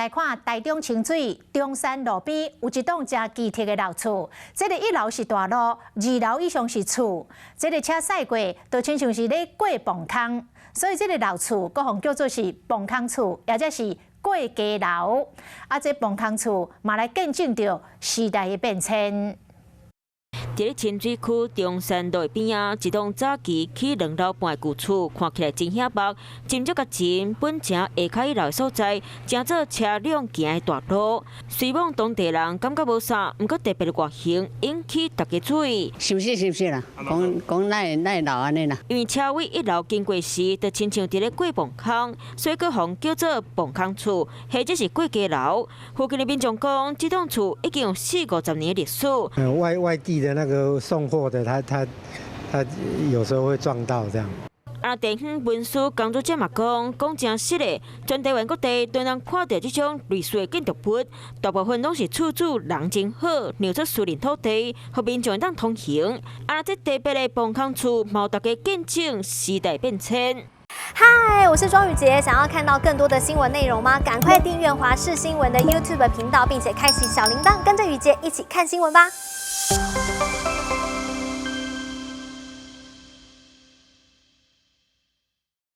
來看台中清水中山路邊有一棟誠奇特的老厝，這个一樓是大路，二樓以上是厝。這个車駛過，就親像是咧過磅空，所以這个老厝閣予人叫做是磅空厝，抑者是過街樓。啊，這磅空厝嘛來見證著時代的變遷。佇咧清水區中山路邊仔，一棟早期起兩樓半的舊厝，看起來真醒目。真足較前，本城下跤一樓的所在，成做車輛行的大路。雖罔當地人感覺無啥，毋過特別的外形引起大家注意。是是是是啦，講講哪會哪會老按呢啦？因為車位一樓經過時，就親像佇咧過磅空，所以閣予人叫做磅空厝，或者是過街樓。附近的民眾講，這棟厝已經有四五十年的歷史。外地的那個送貨的，他有時候會撞到這樣。啊，地方文書工作者嘛講，講誠實的，全台灣各地都能看著這種類似的建築物，大部分攏是厝主人真好，讓出私人土地，予民眾會當通行。啊，這特別的磅空厝，嘛予大家見證時代變遷。嗨，我是莊宇傑，想要看到更多的新聞內容嗎？趕快訂閱華視新聞的 YouTube 頻道，並且開啟小鈴鐺，跟着宇傑一起看新聞吧。